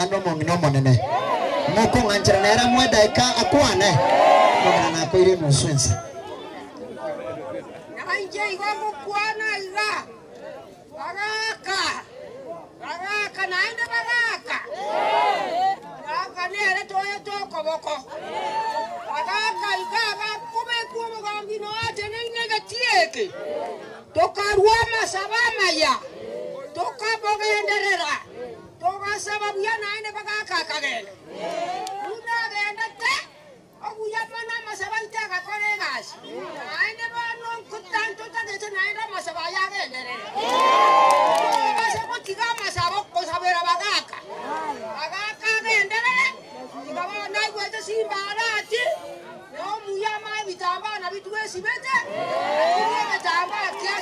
Omwana omong'ina omonene, mokong'anchera nere amoe edaika akwane, omong'ina nakoire enusu ensa. Na inche igo ngokwana iga, Bagaaka, bagaaka, naende bagaaka, bagaaka nere toete okoboko, bagaaka iga bakobekwa obogambi noateneine egetii eke, tokarua amasabo amaya, tokabogenderera. Togasaba buya naende bagaaka akagenda. Buna agendete, obuya mono amasabo aito agakora egasi. Naende bono ntotagete naende amasabo aya agenderere. Tobasa gotiga amasabo gosabera bagaaka. Bagaaka agenderere, tiga bono naigwete chimbarati, na omuya amae ebitambaa nabio twesibete, lakini egetambaa kia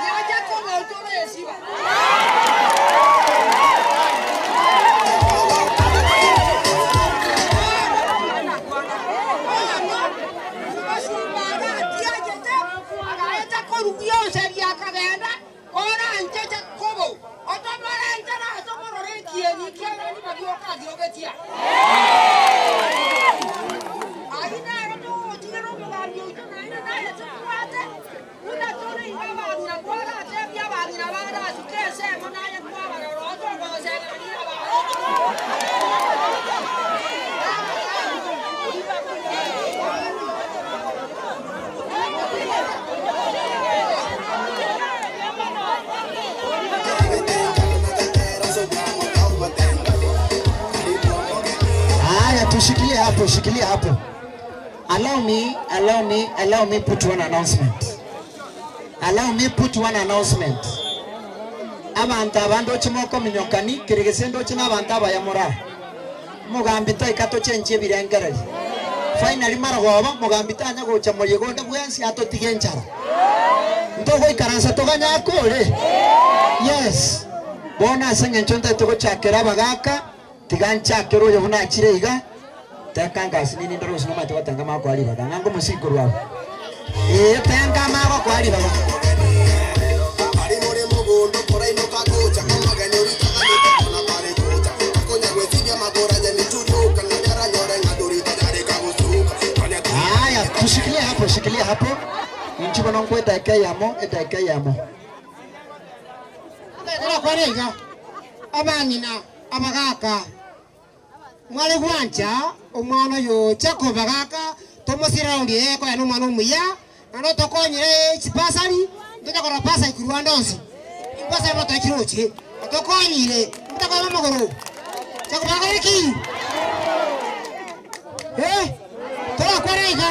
giacha koba toresibwa. Agaeta korwa bionsi akagenda koranche Jakobo, otomorentere ase okorora ekieni ekiagera nigo giokagirogetia. Ayio naro togotigera omogambi oito naende naye tobwate Buna tore iga abang'ina kwaratebie abang'ina barasuke ensemo naye kwabarora oo togosemeria Haya, tushikilie hapo, shikilia hapo. Allow me, allow me, allow me put one announcement. Allow me put one announcement. Abanto aba ndoche mokominyokani, kere gese ndoche na abanto abaya more. Mogambi toika tochenchie ebirengererio. Finally marogoba, mogambi tanya gocha moyega onde bwensi atotige enchara. Ntogoikaransa toganye akore? Yes. Bono ase eng'encho ntagete gochakera abagaka, Tiga nchakere oyo buna achire iga, tenka ngasi nini ndore gose nomanyete gotenga magokoa ribaga, ng'a ngomosingi korwa abwo. Ee, tenka magokoa ribaga. Haya, tushikilie hapo, shikilia hapo. Inchuo bono nkwe edaika eyemo, edaika eyemo. Torakwane iga, abang'ina Abagaaka, mware gwancha omwana oyo Jakobo agaaka, tomosiraorie ekoya nomwana omuya, naende otokonyire chibasari, ntocha korora basari korwa ande onsi, chibasari bono tochiroche, otokonyire, motakoeba amagoro, Jakobo agakora ki? Eh, torakwane iga,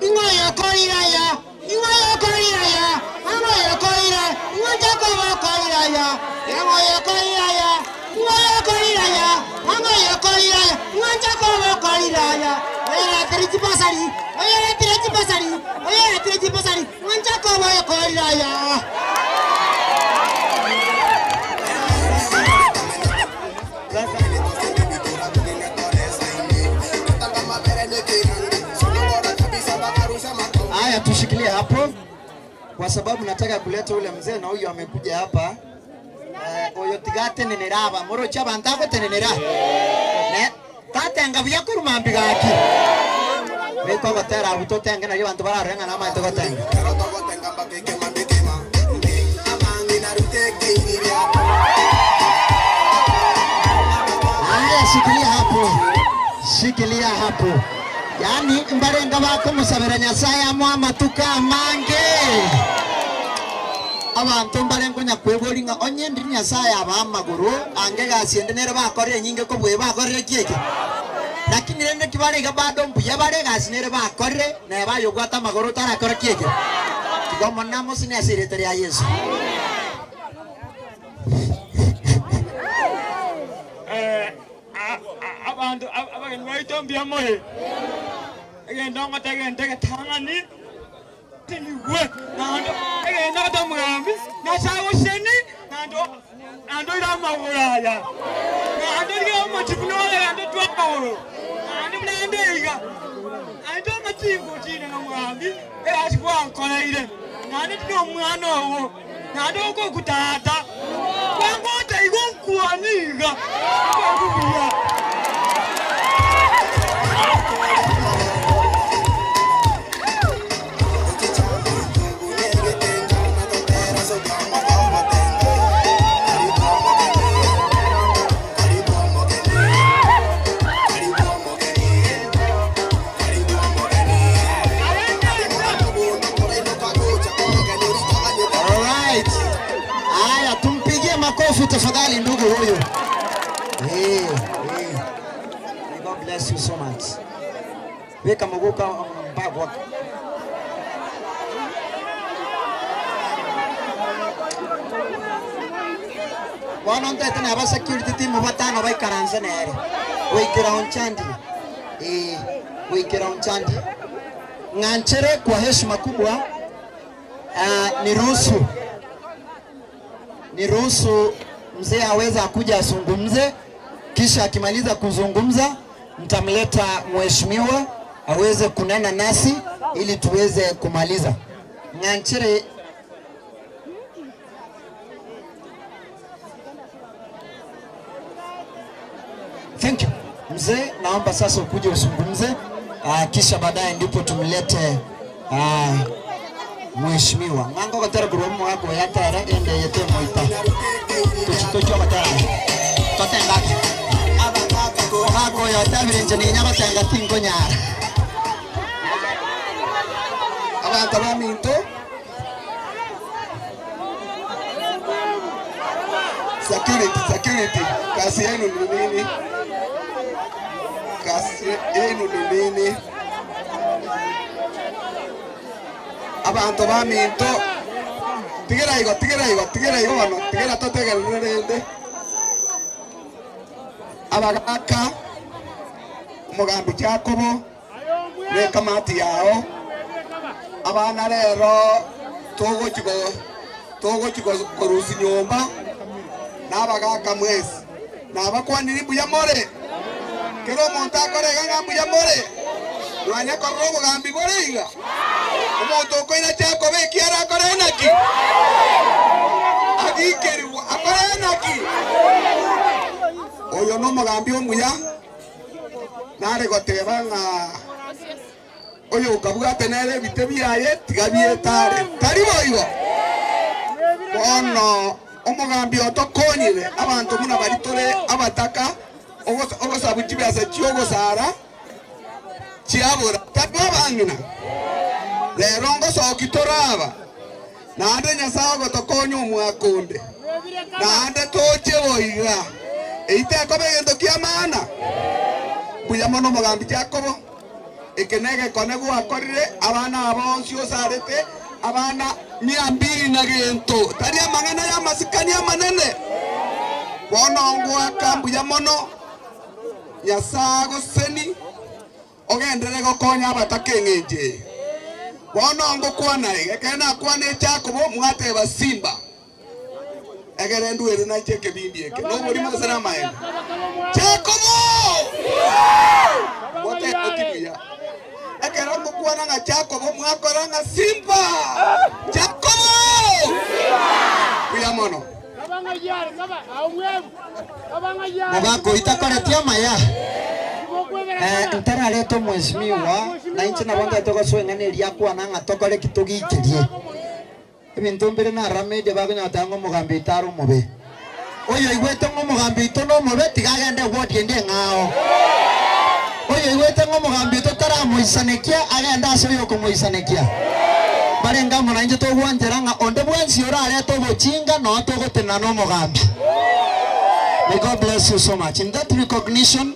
ing'o oyokorire aya? Ing'o oyokorire aya? Ang'o oyokorire? Ing'o Jakobo okorire aya? Ang'o oyokorire aya? Ing'o oyokorire aya? Ang'o oyokorire aya? Ing'o Jakobo okorire aya? Oyoretire chibasari, oyoretire chibasari, oyoretire chibasari, ing'o Jakobo oyokorire aya? Haya, tushikilie hapo kwa sababu nataka kuleta ule mzee na huyu amekuja hapa eh, oyo tigatenenera aba moroche abanto agotenenera ne tatenga buya korwa mambi gaki beka ogotera abwo totenge nario abanto bararore ng'a namaete gotenga. Haya, shikilia hapo, shikilia hapo. Yaani mbarenga bakomosabera Nyasaye amoe amatuko amange. Abanto mbare nkonya kweboria ng'a onye ndiri Nyasaye abae amagoro ange egasi ende nere bakorire enyinge kobua eye bakorire ki eke. Lakini rende ki bare iga bado mbuya bare egasi nere bakorire neba aye obwate amagoro otarakora ki eke. Tiga Omonene amosini ase erieta ria Yeso. Abanto abageni baito mbuya more, egento ngoteba egento egetang'ani tinigwe naende egento ngoteba omogambi Nyasae agosesenie naende naende oire amagoro aya, naende rigia omochifu nore egento twa amagoro, naende buna ende iga, naende amachinko chine na omogambi egasi gwankoreire, naende tindi omwana ogo, naende okoku tata, kwangocha igo nkwane iga. Iga, mbaigwe buya. Alright. Haya, tumpigie makofi tafadhali ndugu huyu. Eh, eh. May God bless you so much. Weka muguka mpaka Bono ntete naba security team batano baikaranse nere. Goikera onchandi. Eh, goikera onchandi. Ng'anchere kwa heshima kubwa niruhusu niruhusu mzee aweze akuja azungumze, kisha akimaliza kuzungumza mtamleta mheshimiwa aweze kunena nasi ili tuweze kumaliza. Ng'anchere Thank you. Mzee, naomba sasa ukuje uzungumze, kisha baadaye ndipo tumlete mheshimiwa. Ng'ango gotera kurwa mwako yatere ende yete moita. Tuchitocho gotera. Totengaki. Mwako yotabire nje ninya gotenga tingo nyara. Abantu baminto security, security, kazi yenu ni nini? Kazi yenu ni nini? Abantu baminto tigera igo, tigera igo, tigera igo bano, tigera totegerere rende. Abagaka omogambi Jacobo ne kamati yao abana rero togochigo togochigo korusi nyomba n'abagaka mwesi nabakwanire mbuya more kero omonto akorega ng'a mbuya more nwanya korora obogambi bore iga omonto okoina Jacobo ekiara akore naki agikeriwa akore naki oyo n'omogambi omuya nare goteba ng'a oyo okabwate nere ebite biaye tiga bietare tari boigo bono omogambi otokonyire abanto muna bari tore abataka ogosabu chibiasa chiogosara chiabura tari abang'ina rero ngosoki toraba naende Nyasaye ogotokonya omwaka onde naende toche boiga eiteko egento kia maana mbuya mono omogambi Jacobo eke negekone gwakorire abana abo bonsi osarete abana 200 na gento tari amang'ana ya masikani amanene bono ngwaka mbuya mono Nyasaye agoseni ogendere gokonya abataka eng'enche bono ngokwana iga ekero nakwana Jacobo mwateba Simba egere ndwere naiche ekebindi eke noborimo gose na amaembe Jacobo wote otibuya ekero ngokwana ng'a Jacobo mwakora ng'a Simba Jacobo buya mono Mugako itakoretia maya. Ntarareta mheshimiwa na inche nabo ndete gosoeng'ana eria akwana ng'a tokore ki togikerie. Ebinto mbere naramedia bakonya ng'a omogambi oito are omobe. Oyo igwete ng'a omogambi oito na omobe tiga agende ward ende eng'ao. Oyo igwete ng'a omogambi oito taramoisanekia agende ase oyo okomoisanekia. Barenga mono inche togwanchera ng'a onde bwensi orarete obochinga no togotenena na omogambi. May God bless you so much. In that recognition,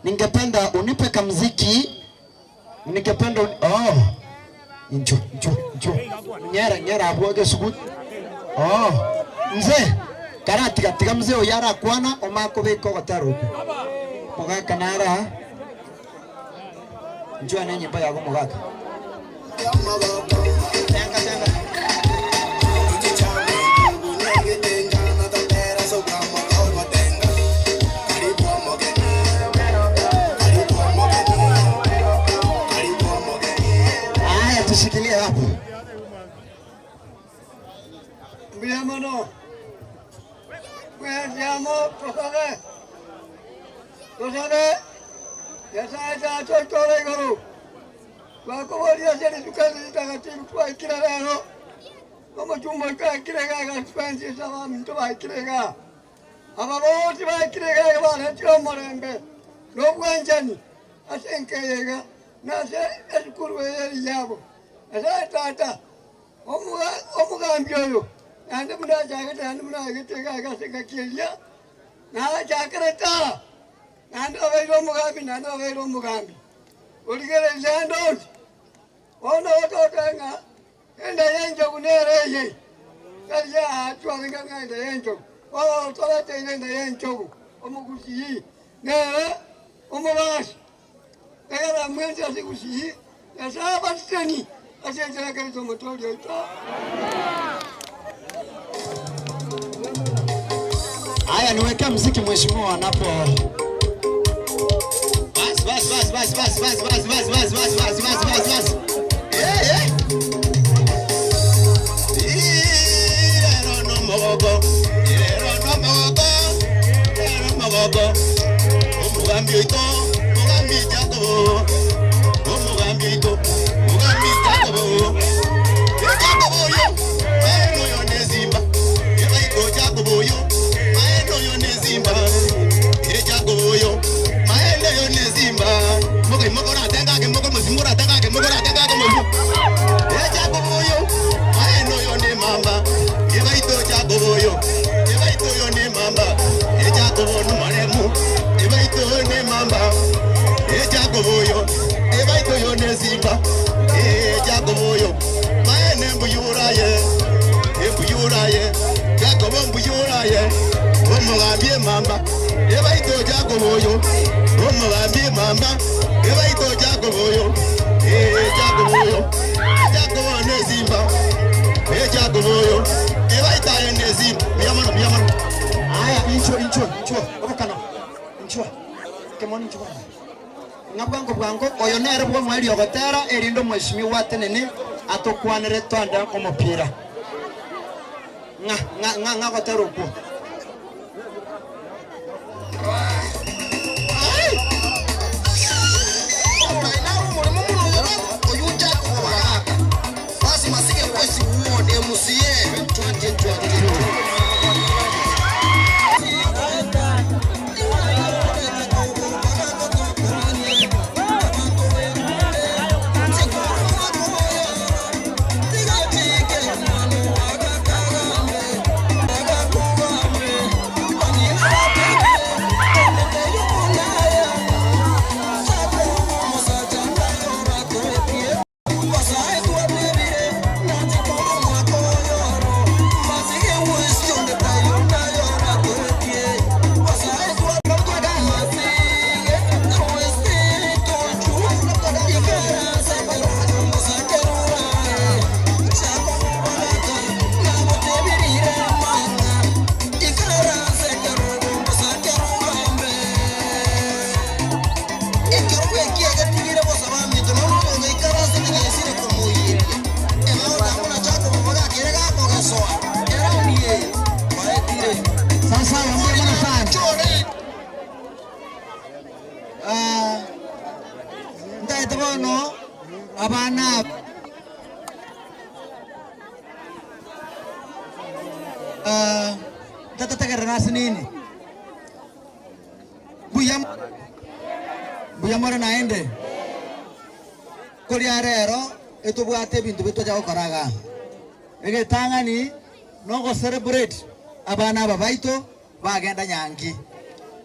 ningependa unipe kamziki. Ningependa oh. Njo, njo, njo. Nyera, nyera abwoge sugut. Oh. Mzee, karatiga tiga mzee oyara kwana omako beko gotaro. Mugaka nara. Njoo na nyimbo yako mugaka. Tenga, tenga. Haya, tushikilie hapo. Mbuya mono. Mwenjamo tokoge. Tosabe, Nyasae Tata oito ore igoro, twakoboria ase rituko eri ritagatifu twaikire rero, omochumba oito aikire iga iga twensi ase abaminto baikire iga. Aba bonsi baikire iga iga baretire omorembe na obwanchani ase enka eye iga, na ase esukuru eye eri yabo. Nyasae Tata, Omogambi oyo naende buna achagete naende buna aigete iga iga ase engaki eria, nachakere taa, naende obeire omogambi naende obeire omogambi. Origereria ande onsi, bono ototebe ng'a enda y'enchogu nere eye, tari yaachwarenge ng'a enda y'enchogu, bono otoreteire enda y'enchogu, omogusii nere omobasi. Egera mwensi ase gusii, Nyasae abasesenie ase enchera ya Kristo Omotoori oito. Haya, niwekee mziki mheshimiwa anapo. Bas, bas, bas, bas, bas, bas, bas, bas, bas, bas, bas, bas, bas, bas. Eh, eh. Irero nomogoko, irero nomogoko, irero nomogoko. Omogambi oito, omogambi Jakobo, omogambi oito, omogambi Jakobo. Jakobo oyo, maeno oyo nezimba, ebaito Jakobo oyo, maeno oyo nezimba, e Jakobo oyo, maeno oyo nezimba. Mokai mokora tengake moko mosimura tengake mokora tengake mosu. E Jakobo oyo, maeno oyo ne mamba, ebaito Jakobo oyo, ebaito oyo ne mamba, e Jakobo no maremu, ebaito oyo ne mamba, e Jakobo oyo, ebaito oyo ne simba, e Jakobo oyo, maene mbuyura ye, embuyura ye, Jakobo mbuyura ye, omogambie mamba, ebaito Jakobo oyo, omogambie mamba, ebaito Jakobo oyo, e Jakobo oyo, Jakobo ne simba, e Jakobo oyo, ebaita ne simba, miyamano miyamano. Haya, incho incho incho. Obokano. Incho. Kemoni incho. Ng'a bwango bwango oyo nere bwa mweri ogotera erindo mheshimiwa atenene atokwanere twanda omopira. Ng'a ng'a ng'a ng'a gotera okwo. Sasa wambie mwana sana. Ah, ndaete bono abana Ah, ntatategerera ase nini buya buya more naende koria rero etobwate ebinto bitwacha gokoraga egetang'ani nogo celebrate abana aba baito bagenda nyangi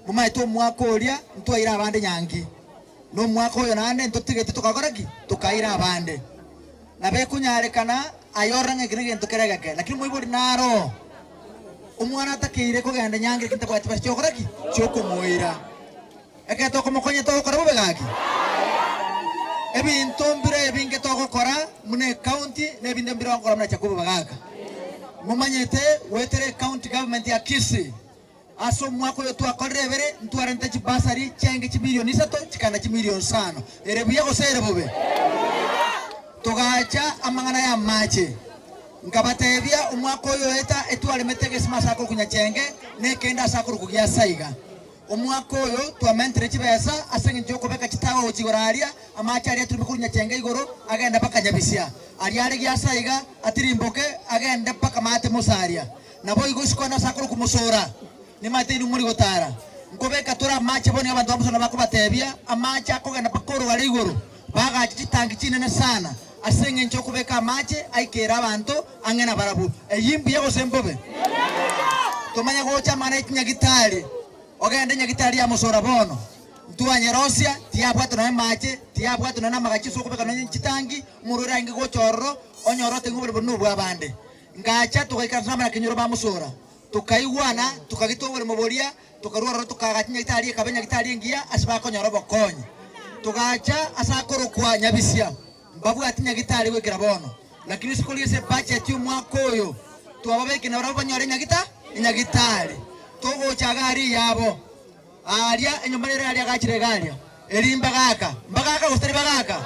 mumaete omwaka oria ntwaire abande nyangi na omwaka oyo naende ntotigete tokakora ki tokaira abande nabekonyarekana ayorora ng'a eki na egento kere egeke lakini moibori naro omwana atakeire kogenda nyangi lakini tabwati besa chiokora ki chiokomoira ekero tokomokonya togokora bobe gaki ebinto mbire ebinge togokora muna ecounty na ebinde mbire ogokora muna Jacobo Bagaka momanyete goetera ecounty government ya Kisii ase omwaka oyo twakorire ebere ntwarente chibasari chiaenge chimilioni isato chikanda chimilioni sano ere buya gose ere bobe togacha amang'ana ya amache nkabatebia omwaka oyo oeta etwaremete egesima ase akorokwa Nyachenge na ekende ase akorokwa Giasaiga. Omwaka oyo twamentire chibesa ase engencho y'okobeka chitago gochia igoro aria, amache aria aturwe korwa Nyachenge igoro agende mpaka Nyabisia. Aria are giasa iga atirimboke agende mpaka maate Musaria. Naboigo isiko ande ase akorokwa Mosora, nimanyete inwe mori gotara. Nkobeka tore amache bono abanto ba Mosora bakobatebia, amache akogenda mpaka orogare igoro, bagache chitangi chinene sana ase engencho y'okobeka amache aikere abanto ang'e nabarabwo. Eyio mbuya gose mbobe? Tomanye gocha amang'ana ye chinyagitari, ogende nyagitari ya Mosora bono. Ntwanyerosia, tiyabwatwa nonya amache, tiyabwatwa nonya namagacho ase okobeka nonya chitangi, omorwaire arenge gocha ororo, onyore oteng'u oboremo nobw'abande. Ngacha togaikaransa nabanakenyoro ba Mosora, tokaigwana, tokagita oboremo boria, tokarua ororo tokaagacha nyagitari ekaba enyagitari engiya ase bakonyora obokonyi. Togacha ase akorokwa Nyabisia, mbabwati nyagitari goikera bono, lakini isiko riria ase ebudget y'omwaka oyo twababekire nabarabwo banyore enyagita enyagitari. Togocha iga aria eyabo. Aaria enyomba nere aria agachire iga aria, eri mbagaaka, mbagaaka gose tari bagaaka?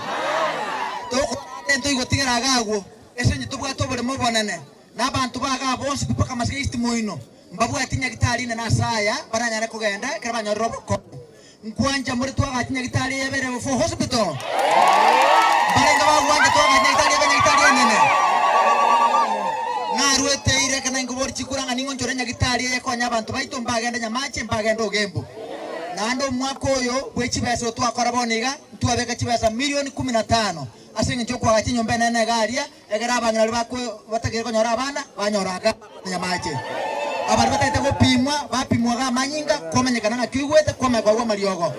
Tokorara ntoigotigera iga agwo, ase onye tobwate oboremo obonene, na abanto ba igaa bonsi pi mpaka amasiko East moino, mbabwati nyagitari inene ase aya baranyare kogenda ekero banyorire obokong'u. Nkwancha more twagache nyagitari eye ebe level 4 hospital? Mbarenge bagwancha twagache nyagitari ebe nyagitari enene? Naruete eira ekero nainkoboria chikura ng'a ning'o nchore nyagitari eye konya abanto baito mbagende Nyamache mbagende Ogembo. Naende omwaka oyo bwe chibesa oyo twakora bono iga, ntwabeka chibesa milioni kumi na tano ase eng'encho yokoagacha enyomba enene iga aria, egere abang'ina baria bakwe batakeire konyora abana banyora iga Nyamache. Abaria batagete gopimwa bapimwa iga amanyinga kwamanyekana ng'aki oigwete kwamanya koegwa amariogo.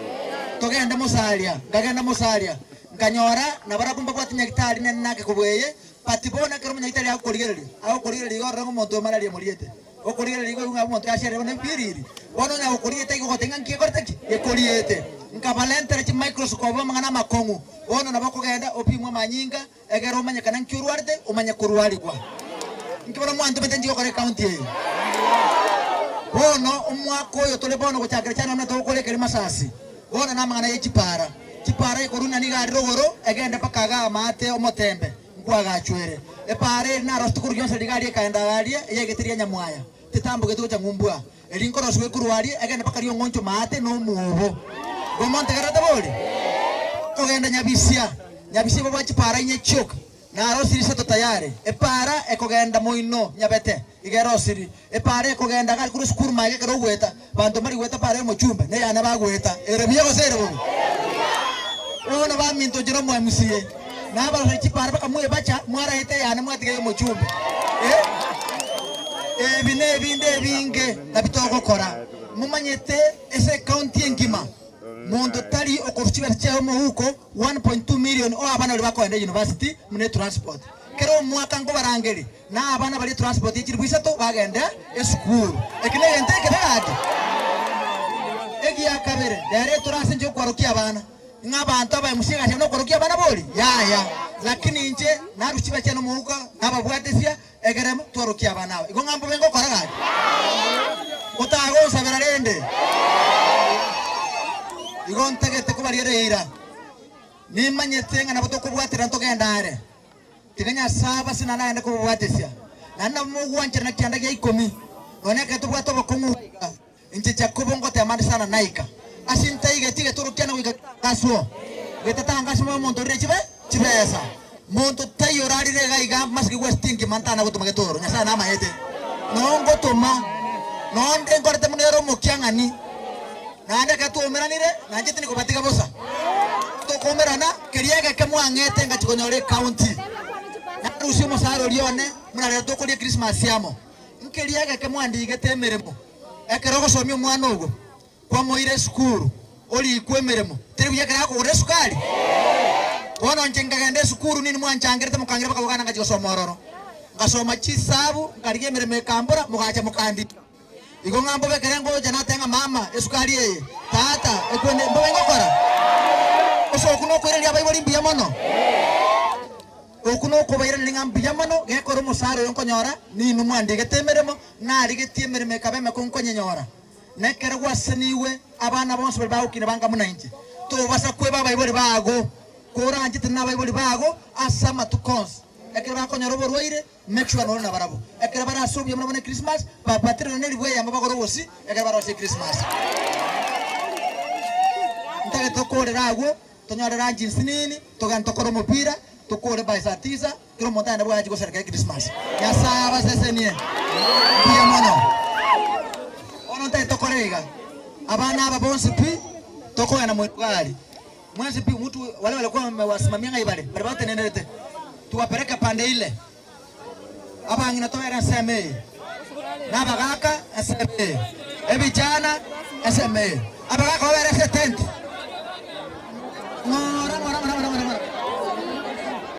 Togende Musalia, nkagenda Musalia, nkanyora nabarabwo mbabwate nyagitari nene nake kobua eye, But bono ekero omonyagitari agokorigereria, agokorigereria iga orore ng'a omonto oyo malaria emoriete. Okorigereria iga oigwe ng'a omonto oyo asiarire bono ebibiriri. Bono onye agokoriete iga ogoteba ng'a nki ekorete ki? Gekoriete. Nkabarentera chimicroscope amang'ana amakong'u. Bono nabo okogenda opimwe amanyinga, egere omanyekane nki orwarete, omanye korwarigwa. Nki bono mwantomete inche gokora ecounty eye? Bono omwaka oyo tore bono gochakera chana buna togokora ekeri masasi, bono namang'ana ye chipara. Chipara ekoruna nigo are rogoro egende mpaka iga amaate omotembe nkwagachwere. Epaara eri narosete korwa gionsi riga aria ekaenda iga aria eyegete ria nyamwaya tetambogeti gocha ng'umbu aa. Eri nkorosiwa ekorwa aria egende mpaka riong'oncho maate na omwobo. Ngomontegererete bori? Kogenda nyabisia, nyabisia babwate chipara inye chioka. Narosirie isato tayari, epaara ekogenda moino nyabete, iga erosirie. Epaara ekogenda gari korwa esukuru magega ekero ogoeta, banto mbari goeta epaara y'omochumbe, neyane bagoeta. Ere buya gose ere bobe? Bono baminto inche nomo MCA, nabaroseria chipaara mpaka mwebacha, mwaraete eyane mwatiga ey'omochumbe. Eh? Ebi nebinde ebinge nabio togokora. Momanyete ase ecounty engima, monto tari okorwa chibesa chiaye omouko, 1.2 million o abana baria bakoenda university buna etransport. Kera omwaka nkobarangeria na abana baria etransport ye chilifu isato bagende esukuru. Eki negento ekebe gaki? Egia kabere, rero etore ase enchera yokwarokia abana, ng'a abanto aba MC egasi yabo nokwarokia abana bori? Yaya. Lakini inche narusia chibesa chiane omouko nababwatesia egere twarokie abana aba. Igo ng'a mbobe ngokora gaki? Otagonsabera rende? Igo ntagete kobariera eira. Nimanyete ng'a nabo tokobwatera ntogende are. Tiga Nyasae abasinane naende kobabwatesia. Naende nabo mogwancherana kianda gia ikomi, nonya ekero tobwate obokong'u iga. Inche Jakobo ngotema ande sana naika ase ntaigeti egetoro kiane goika getangaswo, getatangaswe moyo omonto orire chibe chibesa. Monto taiyo orarire iga iga masike gwesiti enkima ntana gotoma getoro, Nyasae namaete. Noo ngotoma, nonde nkorete buna ere omokiang'ani, naende ekero twaumeranire, nanche tindi kobatiga bosa. Tokoumerana, keria egeke mwang'ete ngachia konyora ecounty. Narusia omosara oria one, buna rero tokoria Christmas amo. Nkeria egeke mwandigete emeremo. Ekero ogosomia omwana ogo, kwamoira esukuru, orikwe emeremo, teri buya ekero akogora esukari? Bono inche nkagenda esukuru nini mwanchangerete mokangira bakabogana ngachia gosoma ororo. Ngasoma chisabu, nkarigia emeremo ekambora, mogacha mokandika. Igo ng'a mbobe ekere ngocha nateba ng'a mama esukari eye, tata ekwende mbobe ngokora? Gose okwo nokoiraneria abaibori mbuya mono? Okwo nokobairaneria ng'a mbuya mono, gekora omosara oyo nkonyora, ninwe mwandigete emeremo, narigetie emeremo ekaba emekong'u konyenyora. Na ekero gwasenigwe, abana bonsi baria bagokina banga buna inche, tobasa kweba abaibori bago, koranchete nabaibori bago ase amatuko onsi. Ekero bakonyora oborwaire, make sure nore nabarabwo. Ekero bare ase obuya buna buna Christmas, babaterere neribwa eyemo bagore obosie ekero barosie Christmas. Ntagete tokorere agwo, tonyore lunch nsinini, togende tokore omopira, tokore by saa tisa, kera omonto agende bwaye achie gosherekea echristmas. Nyasaye abasesenie. Mbuya mono. Bono ntagete tokore iga, abana aba bonsi pi, tokogenda moigari, mwensi pi mtu wale walikuwa wamewasimamia ng'ai bare, baria batenenerete, tuwapeleke pande ile. Abang'ina tobere ensemo eye, na abagaaka ensemo eye, ebichana ensemo eye, abagaaka babere ase etenti. Ng'ora, ng'ora, ng'ora, ng'ora.